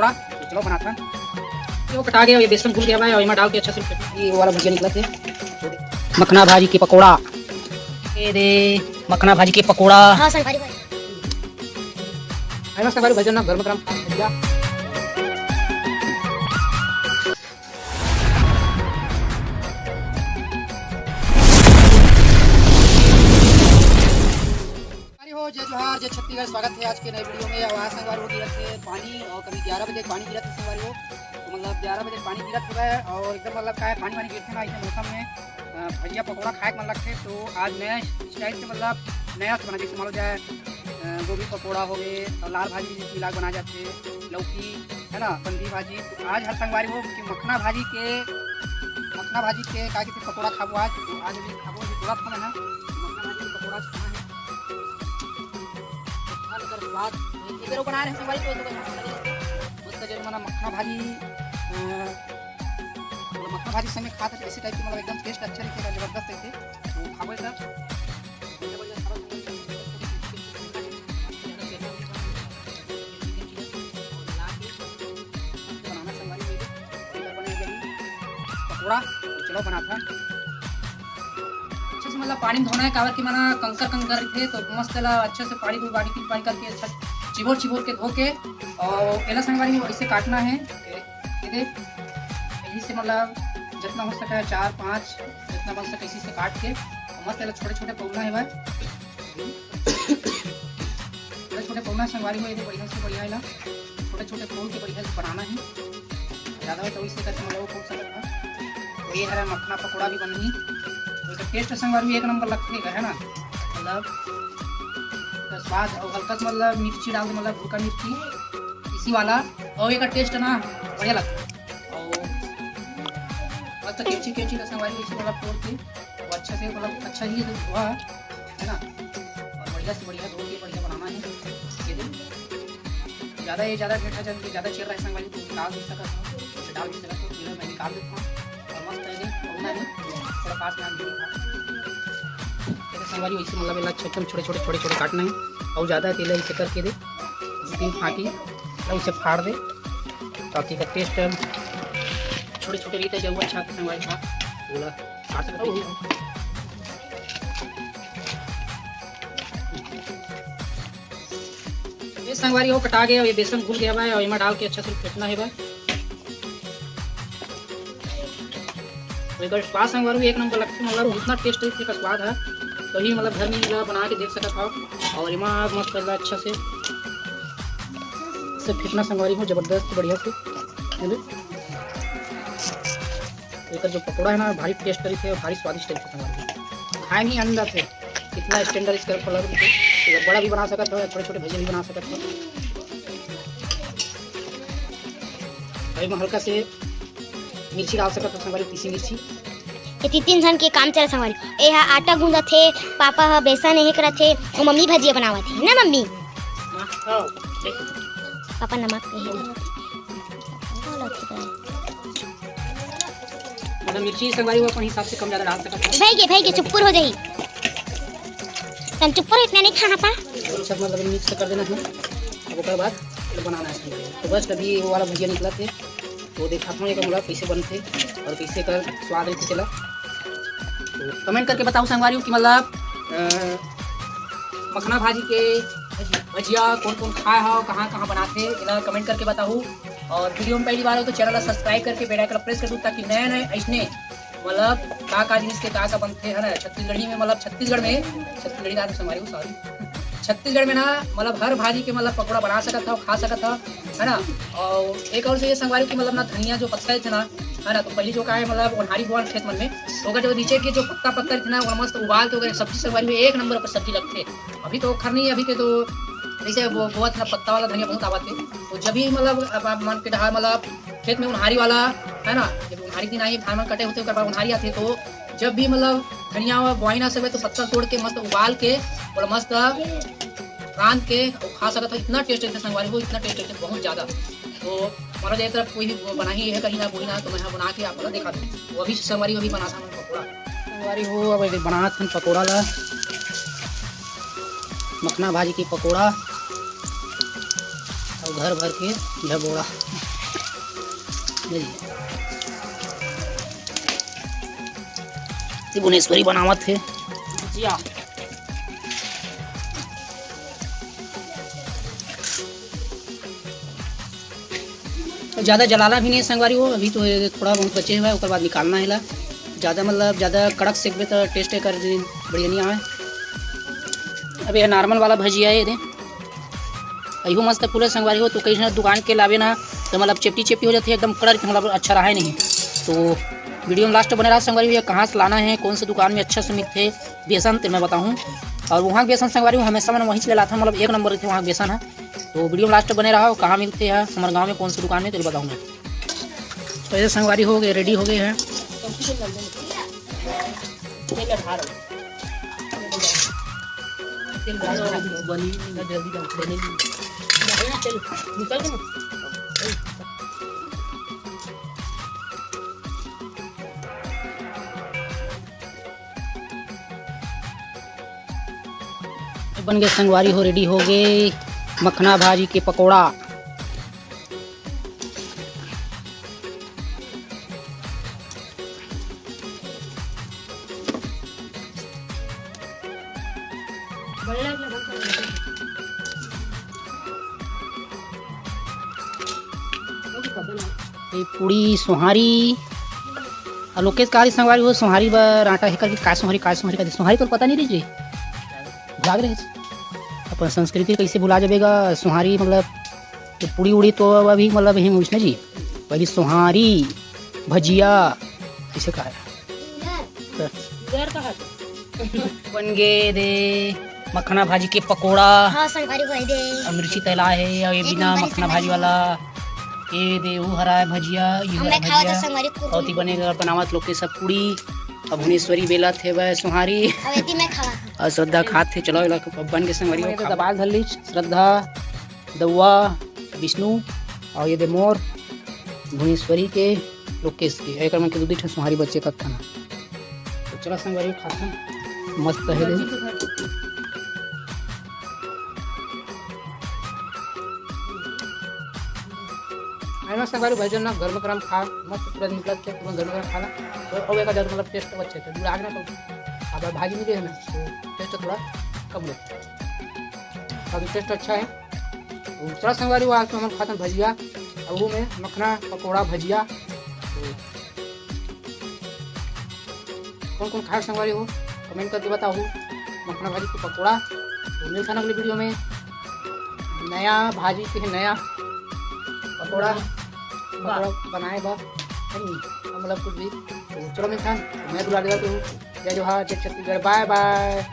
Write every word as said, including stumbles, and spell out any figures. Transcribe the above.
तो चलो बनाथन। ये वो कटा गया, ये बेसन घुल गया भाई, और इमा डाल के अच्छा से फेंट। ये वो वाला भुजिया निकला थे, मखना भाजी के पकौड़ा। ये दे, मखना भाजी के पकौड़ा। हाँ संगवारी भाई। अरे संगवारी, भजन ना गरम गरम भुजिया। अरे हो, जय जोहार, जय छत्तीसगढ़। स्वागत है आज के नए वीडियो में। और आज संगवारी हो गिरत हे पानी, और कभी ग्यारह बजे पानी गिरत हे संगवारी हो। तो मतलब ग्यारह बजे पानी गिरत हवय और एकदम मतलब का है, पानी वानी गिरथे ना ऐसे मौसम में, अ, भजिया पकौड़ा खाए के मन लगथे। तो आज नया स्टाइल से, मतलब नया से बना, जैसे मान लो जाए, अ, गोभी पकौड़ा हो गए और लाल भाजी मिला के बना जाथे, लौकी है ना, बंदी भाजी। तो आज हर संगवारी हो कि मखना भाजी के, मखना भाजी के का कहथे पकौड़ा खाबो आज। तो आज अभी खाबो, अभी बोलत हन ना, मखना भाजी के पकौड़ा आज खाना है। मखना लेकर स्वाद, ये, ये बेरो बना रहे हैं संगवारी, तो, तो मस्त जब मना मखना भाजी, अ, मतलब मखना भाजी समय खात है, ऐसे टाइप के मतलब एकदम टेस्ट अच्छा रहिथे, जबरदस्त रहिथे। तो खाबो सर। पकौड़ा, चलो बनाथन। अच्छे से मतलब पानी में धोना है, काबर कि मना कंकर कंकर रहिथे, तो मस्त ला अच्छे से पानी को बाटी पानी करके अच्छा चिबोर चिबोर के धो के, और एला संगवारी हो ऐसे काटना है। ये दे, यही से मतलब जितना हो सके चार पांच, जितना बन सके इसी से काट के मस्त एला छोटे छोटे पौना है भाई। छोटे छोटे पौना संगवारी हो, ये दे बढ़िया से बढ़िया एला छोटे छोटे फोड़ के बढ़िया से बनाना है। ज़्यादा हो तो इससे करके मतलब वो फोड़ सकत है। तो ये हरे मखना पकौड़ा भी बनही, तो इसका टेस्ट संगवारी एक नंबर लगथे है ना, मतलब तो स्वाद। और हल्का से मतलब मिर्ची डाल दे, मतलब भूका मिर्ची इसी वाला, और एक टेस्ट ना बढ़िया लगता है। और बस तो कैंची कैंची का संगवारी इसी वाला फोड़ के वो अच्छा से मतलब अच्छा ही हुआ है ना, और बढ़िया से बढ़िया धो के बढ़िया बनाना है। ये दे। ज़्यादा ये ज़्यादा मीठा जब ज़्यादा चल रहा है संगवारी, तो डाल भी सकत हो, तो डाल भी सकत हो, तो मैं निकाल देता हूँ। और मस्त है ये, और ना ये, थोड़ा पास में आके दिखा। ये संगवारी वैसे मतलब ये छोटे छोटे छोटे छोटे काटना है, और ज़्यादा तेल ऐसे करके दे, दो तीन फांकी, और इसे फाड़ दे, ताकि का टेस्ट छोटे छोटे रहते जो अच्छा संगवारी था, बोला खा सकते हो। ये संगवारी हो कटा गया, ये बेसन घुल गया भाई, और इमा डाल के अच्छा से फेंटना है भाई। तो एकर स्वाद संगवारी एक नंबर लगथे, मतलब इतना टेस्ट है इसका स्वाद है, कहीं मतलब घर में ला बना के देख सकत हो। और इमा मस्त कर अच्छा से, से फेंटना संगवारी हो जबरदस्त बढ़िया से, है ना? एकर जो पकौड़ा है ना, भारी टेस्ट रहिथे और भारी स्वादिष्ट रहिथे संगवारी हो। खाए नहीं अंदर से इतना स्टैंडर्ड इसका कलर रहिथे। तो बड़ा भी बना सकत हो या छोटे छोटे भजिया भी बना सकत हो। भाई मैं हल्का से मिर्ची डाल सकत हो संगवारी, पीसी मिर्ची। ये तीन तीन झन के काम चला संगवारी। ए हा आटा गूंदत हे, पापा ह बेसन एहे करत हे, अउ मम्मी भजिया बनावत हे ना मम्मी? हाँ, देख। पापा नमक एहे करत हे। मतलब मिर्ची संगवारी हो अपन हिसाब से कम ज्यादा डाल सकत हो। भई गे, भई गे, चुप्पुर हो जाही। तन चुप्पुर हो, इतना नहीं खाना था। ये सब मतलब मिक्स कर देना है। अब ओकर बाद बनाना है। तो बस अभी वो वाला भुजिया निकलत हे, तो देखात हूँ एक मोला कैसे बनथे और कैसे कर स्वाद रहिथे तेला। तो कमेंट करके बताओ संगवारी हो कि मतलब, अ, मखना भाजी के भजिया कौन कौन खाए हो, कहाँ कहाँ बनाथे, एला कमेंट करके बताओ। और वीडियो में पहली बार हो तो चैनल ला सब्सक्राइब करके बेल आइकन प्रेस कर दो, ताकि नए नए ऐसने मतलब का का जिनिस के का का बनथे, है ना, छत्तीसगढ़ी में, मतलब छत्तीसगढ़ में, छत्तीसगढ़ी राज संगवारी हो, सॉरी, छत्तीसगढ़ में ना मतलब हर भाजी के मतलब पकौड़ा बना सकत हो, खा सकत हो, है ना। और एक और चीज संगवारी की मतलब ना धनिया जो पत्ता है ना, है ना, तो पहली जो का है मतलब ओन्हारी बोआन खेत मन में, तो ओकर जो नीचे के जो पत्ता पत्ता रहिथे ना, वो मस्त उबाल के ओकर सब्जी संगवारी में एक नंबर ओकर सब्जी लगथे। अभी तो ओखर नहीं, अभी के तो जैसे वो बोअत ना पत्ता वाला धनिया बहुत आवत है, तो जब भी मतलब अब आप मन के डहार मतलब खेत में उन्हारी वाला, है ना, जब उन्हारी दिन आई, धान मन कटे होते, ओकर बाद उन्हारी आते, तो जब भी मतलब धनिया बोआई ना सके तो पत्ता तोड़ के मस्त उबाल के और मस्त रांध के खा सकत हो। इतना टेस्ट रहता संगवारी हो, इतना टेस्ट रहता बहुत ज्यादा। तो हमारा देर तरफ कोई भी बनाही है कहीं ना कोई ना, तो मैं यहाँ बना के आप लोग दिखा दूँ। वो अभी संगवारी अभी बना था पकौड़ा। संगवारी हो, अब एक बनात हन पकौड़ा ला, मखना भाजी के पकौड़ा। और भर भर के यह बोरा। ये भुनेश्वरी बनावत हे। ज़्यादा जलाना भी नहीं है संगवारी हो, अभी तो ये थोड़ा बहुत बचे हुआ है, ओकर बाद निकालना है ला। ज़्यादा मतलब ज़्यादा कड़क सेकबे तो टेस्ट कर बढ़िया नहीं आवे। अब ये नॉर्मल वाला भजिया है, ये दे। अइहू मस्त फूले संगवारी हो, तो कहीं से दुकान के लावे ना तो मतलब चेपटी चेपटी हो जाती है, एकदम कड़क, मतलब अच्छा रहा ही नहीं। तो वीडियो में लास्ट बने रहा संगवारी हो, ये कहाँ से लाना है, कौन से दुकान में अच्छा से मिलते बेसन, तेल मैं बताऊँ। और वहाँ के बेसन संगवारी हो हमेशा मैं वहीं से ले लाता हूँ, मतलब एक नंबर रहते वहाँ के बेसन है। तो वीडियो में लास्ट बने रहा, कहाँ मिलते हैं हमारे गाँव में, कौन से दुकान में, तेल बताऊँ मैं। तो ये संगवारी हो गए, रेडी हो गए हैं। बन गए संगवारी हो, रेडी हो गए मखना भाजी के पकौड़ा। ये पूड़ी सोहारी। अउ लोकेश कहा रही संगवारी हो, सोहारी बर आटा हे करके, का सोहारी, का सोहारी, का सोहारी तो पता नहीं रही जी। भुला गए रहे। अपन संस्कृति कैसे भुला जाबेगा? सोहारी मतलब तो पूड़ी उड़ी तो अभी मतलब यही मुझ ना जी। पहली सोहारी, भजिया, ऐसे कहा है। बन गए दे मखना भाजी के पकौड़ा। हाँ, संगवारी भाई दे। अउ मिर्ची तला है, अउ ये बिना मखना भाजी वाला। ये दे, वो हरा है भजिया, ये हरा भजिया। संगवारी कुरकुरे। अउ ती बने घर बनावत लोग के सब पूड़ी। अब भुनेश्वरी बेलत हे वह सोहारी। अब एती मैं खावा था। अउ श्रद्धा खात हे। चलो, एला बन के संगवारी हो, दबाल धर लीच। श्रद्धा, दउआ, विष्णु, अउ ये दे मोर, भुनेश्वरी के, लोकेश के, एकर मन के दू दू ठन सोहारी बचे कत्था ना। तो चला संगवारी खाथन, मस्त हे दे। अरे मस्त संगवारी, भाई जन ना गरम गरम खा, मस्त पूरा निकलत हे, तुरंत गरम गरम खाना। तो अब एक मतलब टेस्ट अच्छा है, दूर आगे ना तो अब भाजी मिले है ना, तो टेस्ट थोड़ा कम लगता है। अभी टेस्ट अच्छा है। तो चला संगवारी हो, आज तो हमन खाथन भजिया, अउ वो में मखना पकौड़ा भजिया। तो कौन कौन खाए संगवारी हो, कमेंट करके बताओ। मखना भाजी के पकौड़ा। तो मिलथन अगले वीडियो में नया भाजी के नया पकौड़ा, पकौड़ा बनाए बर, है नी? मतलब कुछ भी। तो चलो मिलथन, मैं दुला देवत रहूँ। जय जोहार, जय छत्तीसगढ़, बाय बाय।